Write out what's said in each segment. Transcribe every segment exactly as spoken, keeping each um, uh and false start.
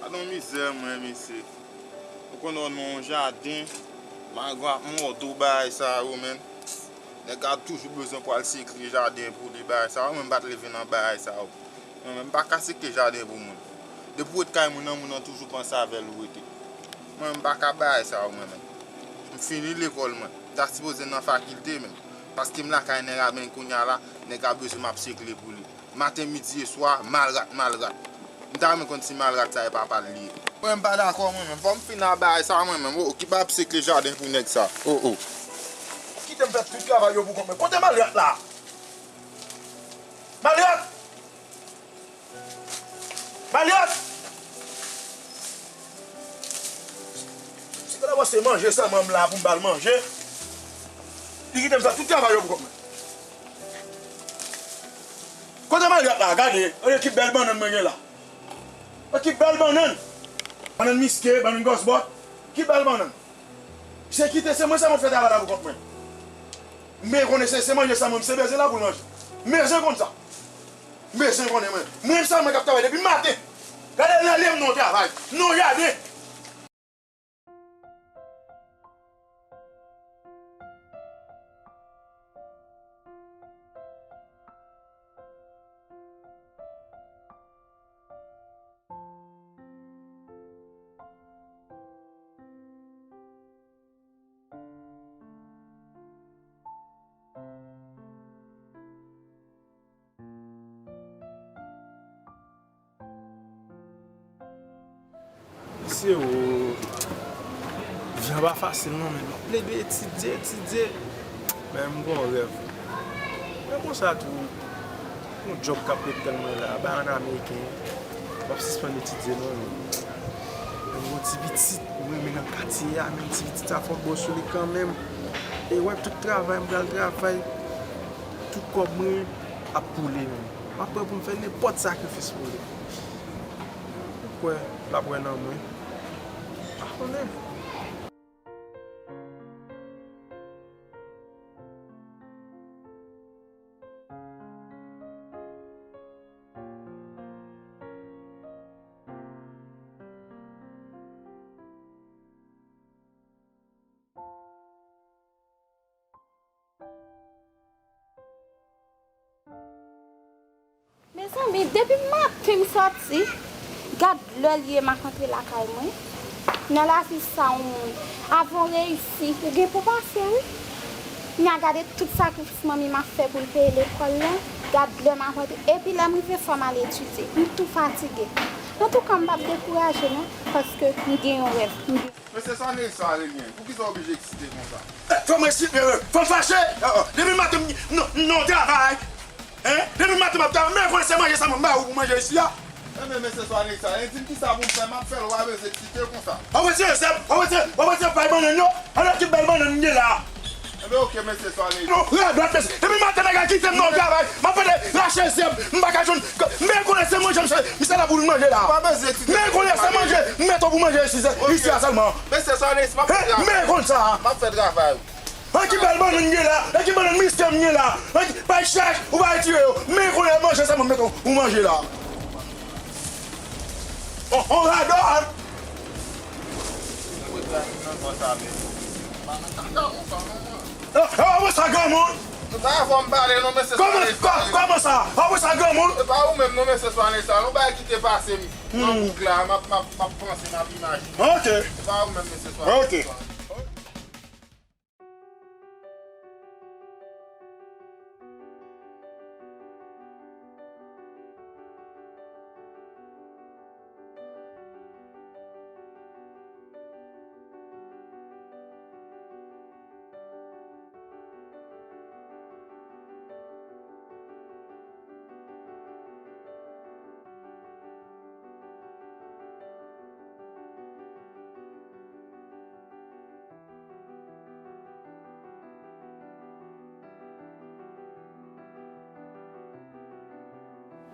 Gad yon mizè, mwen, mesye. Ou konn wè nan yon jaden, magon ap mòde w bagay sa yo, menm. Nèg la toujou bezwen pou al sekle jaden pou li, bagay sa yo. Mwen, m pa t leve nan bagay sa yo. Mwen menm, m pa ka sekle jaden pou moun. Depi w ret kay moun nan, moun nan toujou panse avè l ou rete. Mwen menm, m pa ka bagay sa yo, mwen menm. M fini lekòl, mwen. M ta sipoze nan fakilte, menm. Paske m lakay nèg la, men kounye a la, nèg la bezwen m ap sekle pou li. Maten, midi e swa, malrat, malrat. M ta renmen konn si malrat sa e papa l li ye. Mwen, m pa dakò, mwen menm. Fò m fin ak bagay sa, mwen menm. Oh, ki pa ap sekle jaden pou nèg sa. Oh, oh. Kite m fè tout travay yo pou kont mwen. Kote malrat la? Malrat! Malrat! Se pa dabò se manje sèlman m la pou m ba l manje. Li kite m fè tout travay yo pou kont mwen. Kote malrat la? Gade, gade ki bèl bannann mwen gen la. Gade ki bèl bannann. Bannann miske, bannann gòsbòt. Ki bèl bannann. Se kite, se mwen sèlman k fè travay la pou kont mwen. Men konnen se, se manje sèlman, se bezwen la pou l manje. Men bezwen konn sa. M bezwen konnen mwen. Mwen sèlman k ap travay depi maten. Gade lè, lè m nan travay. Nan jaden. Mesye o, vi a pa fasil non, men m ap plede etidye, etidye. Men m gen yon rèv. Men konsa tou, yon djòb k ap ret tann mwen la, bay ann ameriken, m ap sispann etidye non, men. Men m gen yon ti pitit, mwen renmen nan katye a, men ti pitit sa fò bò sou li kanmenm. E wè tout travay, m pral travay, tout kòb mwen ap pou li menm. M ap prè pou m fè nenpòt sakrifis pou li. Ou kwè l ap wè nan mwen? Pa konnen. Mezanmi, depi maten m sòti, gad lè l ye m ap rantre lakay mwen. Nan lavi sa, yon moun, avan w reyisi, ou gen pou pase, wi. Nya gade tout sakrifis manmi m ap fè pou l peye lekòl lan, gad lè m ap rantre. Epi lè m rive swa m al etidye, m tou fatige. Antouka, m p ap dekouraje non, paske m gen yon rèv. M gen Men se sa Neysha vle gen. Poukisa w oblije eksite konsa? Eh, fò m eksite, eh, fò m fache. Eh, eh, depi maten m nan, nan travay. Hein? Depi maten m ap travay, men konnen se manje sa mwen ba ou pou manje isi a. Enben, men se sa Neysha vle di m kisa pou m fè, m ap fè l, w pa bezwen eksite konsa. W ap retire zèb, w ap retire, w ap retire pay bannann yo. Alò ki bèl bannann m gen la. Enben, oke, men se sa Neysha. Non, radòt, mesye. Depi maten nèg la kite m nan travay. M ap fè rache zèb. M pa ka jwenn. Men konnen se manje misye, misye la pou l manje la. Ou pa bezwen eksite. Men konnen se manje, m mete w pou manje isi, isi a sèlman. Men se sa, Alex, m ap fè travay. Men konn sa. M ap fè travay. An ki bèl bannann m gen la, an ki bannann miske m gen la, an ki pay chèch, ou pa retire yo. Men konnen manje sèlman m mete w pou manje la. On, on radòt. Yo, yo, wè sa granmoun? Ou pa fè m pale non, mesye Soane. Kòman, kò-, kòman sa? Wè sa granmoun? E pa ou menm non, mesye Soane sa. Yon bagay ki te pase m nan bouk la, m ap, m ap, m ap panse, m ap imajine. Ok. E pa ou menm, mesye Soane. Ok.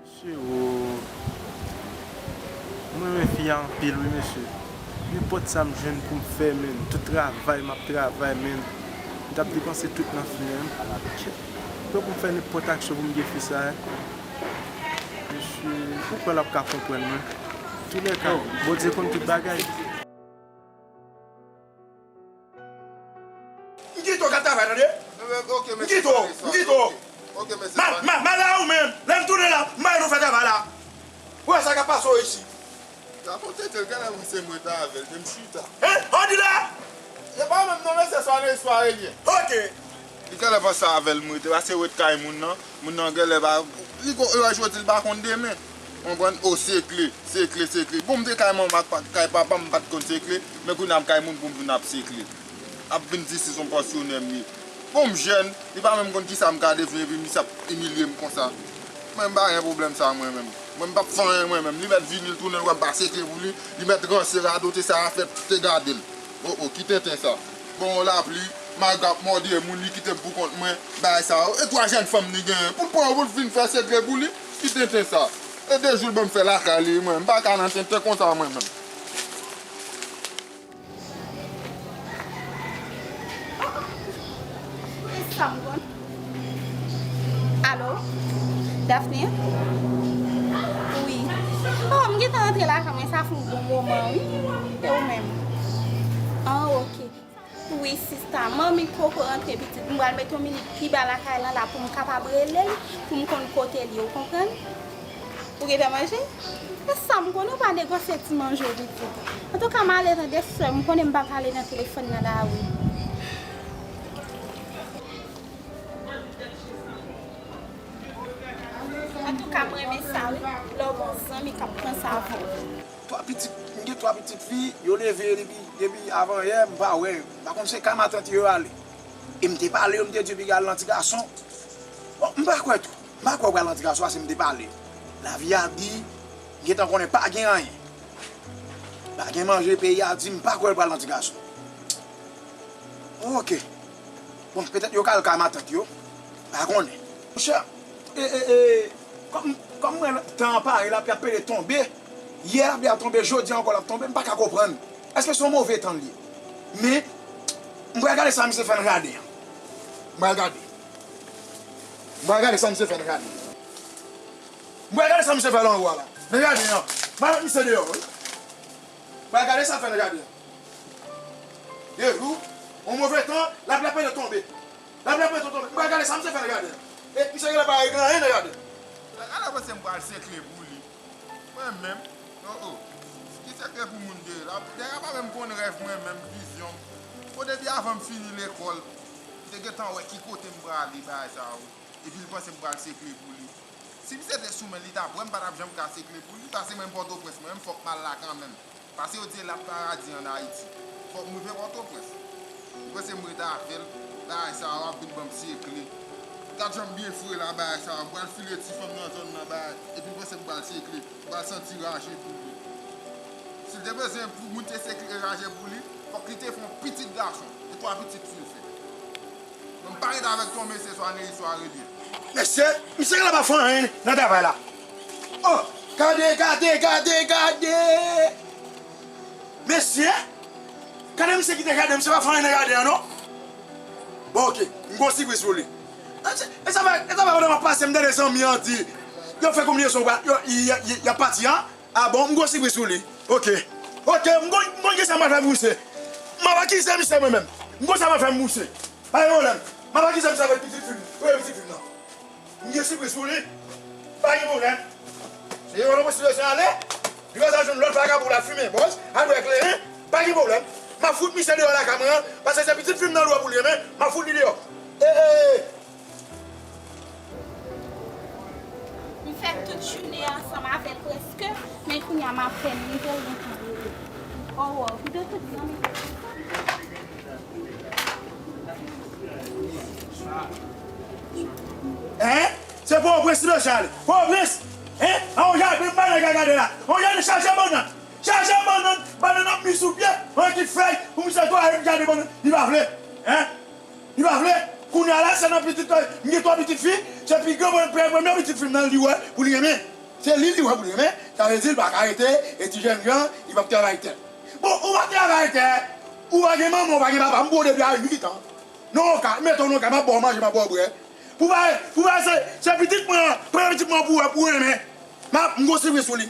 Mesye, o, mwen renmen fi a anpil, wi, mesye. Nenpòt sa m jwenn pou m fè, menn, tout travay m ap travay, menn, m t ap depanse tout nan fi a, menn. Kèt, prè pou m fè nenpòt aksyon pou m gen fi sa, hein. Mesye, ou kwè l ap ka konprann mwen? Toulèka, Bondye konn tout bagay. M kite w ka travay, tande? M kite w, m kite w. Ma, ma, m ale a ou menm. Lè m tounen la, m pa gen dwa fè travay la. Ou wè sa k ap pase w isit. Rakonte tel, genlè mwen se mwen ta avè l, te m chita. Hein? An di la? Se pa menm non, mesye, swa Ney, swa Elien. Ok. Li genlè panse avè l mwen te pase wet kay moun nan. Moun nan genlè pa, li ko, yo jodi l pa konn demen. Konprann? O, sekle, sekle, sekle. Bon, m te kay manman ak pa, kay papa m, m pa t konn sekle, men kounye a m kay moun pou m vin ap sekle. Ap vin di si se yon pansyonè m ye. Bon, m jèn, li pa menm konn kisa m ka devni, epi misye ap imilye m konsa. Mwen, m pa gen pwoblèm sa, mwen menm. Mwen, m p ap fè anyen, mwen menm. Li mèt vini, l tounen, l wè m pa sekle pou li. Li mèt ranse, radote, sa a fèt, te gade l. O, o, ki tenten sa. Bon, lapli, malgre ap mòde moun, li kite m pou kont mwen, bagay sa yo. E twa jèn fanm li genyen. Pou l pran yo, pou l vin fè sekle pou li, ki tenten sa. E de jou l ban m fè lakay li, mwen, m pa ka nan tenten konsa, mwen menm. E sa m konn. Alo? Daphne? Wi. Oh, m gentan rantre lakay mwen, sa fè yon bon moman, wi. E ou menm? Ah, ok. Wi, sista, manmi t poko rantre pitit. M pral mete yon minit pi ba lakay lan la pou m kapab rele l, pou m konn kote l ye, ou konprann? Ou gentan manje? E sa m konnen, ou pa negosye ti manje w pitit. Antouka, m ale tande sè m, konnen m pa pale nan telefòn nan lari. Antouka, m renmen sa, wi. Lè w gon zanmi k ap pran sa avè w. Twa pitit, m gen twa pitit fi, yo leve depi, depi avanyè, m pa wè. M pa konn se kay matant yo ale. E m te pale yo, m te di yo piga al nan ti gason. Bon, m pa kwè tou. M pa kwè w pral nan ti gason, paske m te pale. Lavi a di, m gentan konnen pa gen anyen. Pa gen manje, peyi a di, m pa kwè l pral nan ti gason. Ok. Bon, petèt yo ka al kay matant yo. Pa konnen. Monchè, e, e, e, kòm, kòm mwen, tan an pare, lapli ap pede tonbe. Yè, lapli a tonbe, jodi a ankò, l ap tonbe, m pa ka konprann. Èske se yon move tan l ye? Men, m pral gade sa misye fè nan jaden an. M pral gade. M pral gade sa misye fè nan jaden an. M pral gade sa misye fè nan anwo a la. Nan jaden an. M pral met misye deyò, wi. M pral gade sa l fè nan jaden an. De jou, yon move tan, lapli ap pede tonbe. Lapli ap pede tonbe. M pral gade sa misye fè nan jaden an. E misye genlè pa regle anyen nan jaden an. Ala panse m pral sekle pou li. Mwen menm, oh, oh. Ki sekle pou moun de la? Dèyè pa menm konn rèv mwen menm, vizyon m. Bon, depi avan m fini lekòl, m te gentan wè ki kote m prale, bagay sa yo. Epi l panse m pral sekle pou li. Si misye te sou men, li t ap wè m pa t ap janm ka sekle pou li, paske mwen Pòtoprens, mwen menm fòk m al la kanmenm. Paske yo di e la paradi ann Ayiti. Fòk m rive Pòtoprens. Ou panse m ret avè l, bagay sa yo ap vin ban m sekle. Gad jan m byen fre la, bagay sa yo. M pral file ti fanm nan zòn nan, bagay. Epi l panse m pral sekle. M pral santi raje pou li. Si l te bezwen pou moun te sekle raje pou li, fòk li te fè yon pitit gason. E twa pitit fi l fè. Mwen pa ret avèk twa mesye swa Neri swa Relye. Mesye, misye genlè pa fè anyen nan travay la. Oh, gade, gade, gade, gade. Mesye, gade misye kite jaden, misye pa fè anyen nan jaden an non. Bon, ok, m gon sipriz pou li. E sa fè, e sa fè pandan m ap pase, m tande zanmi an di, yo fè konbinezon, yo, y, y, y, y ap pati an. Ah bon, m gon sipriz pou li. Ok. Ok, m gon, m gon kisa m ap fè pou misye. M ap akize misye mwen menm. M gon sa m ap fè pou misye. Pa gen pwoblèm. M ap akize misye avèk pitit fi m. Premye pitit fi m nan. M gen sipriz pou li. Pa gen pwoblèm. Se yon lòt mesye ale. Li pa sa jwenn lòt vagabon la fimen bòz. Al bwè kleren. Pa gen pwoblèm. M ap fout misye deyò lakay mwen an. Paske se pitit fi m nan lwa pou li renmen. M ap fout li deyò. E, e, e. M fè tout jounen ansanm avè l prèske, men kounye a m apèn rive l gentan rele. Oh, wow, videyo tout zanmi. Hein? Se Pòtoprens li bezwen ale. Pòtoprens! Hein? A yon jaden bannann k ap gade la. A yon jaden chaje bannann. Chaje bannann, bannann ap mi sou pye. Yon ekip fèy pou misye twaye jaden bannann. Li pa vle. Hein? Li pa vle. Kounye a la, se nan pitit, m gen twa pitit fi, se pi gran, premye pitit fi m nan, li wè pou li renmen. Se li, li wè pou li renmen. Sa vle di, li pa ka rete, e ti jèn jan, li p ap travay tè. Bon, ou pa travay tè, ou pa gen manman, ou pa gen papa, m bo depi a uit an. Non, ka, mete w nan kay, m ap ba w manje, m ap ba w bwè. Pou pa, pou pa, se, se pitit mwen an, premye pitit mwen an pou wè, pou renmen. M ap, m gon sipriz pou li.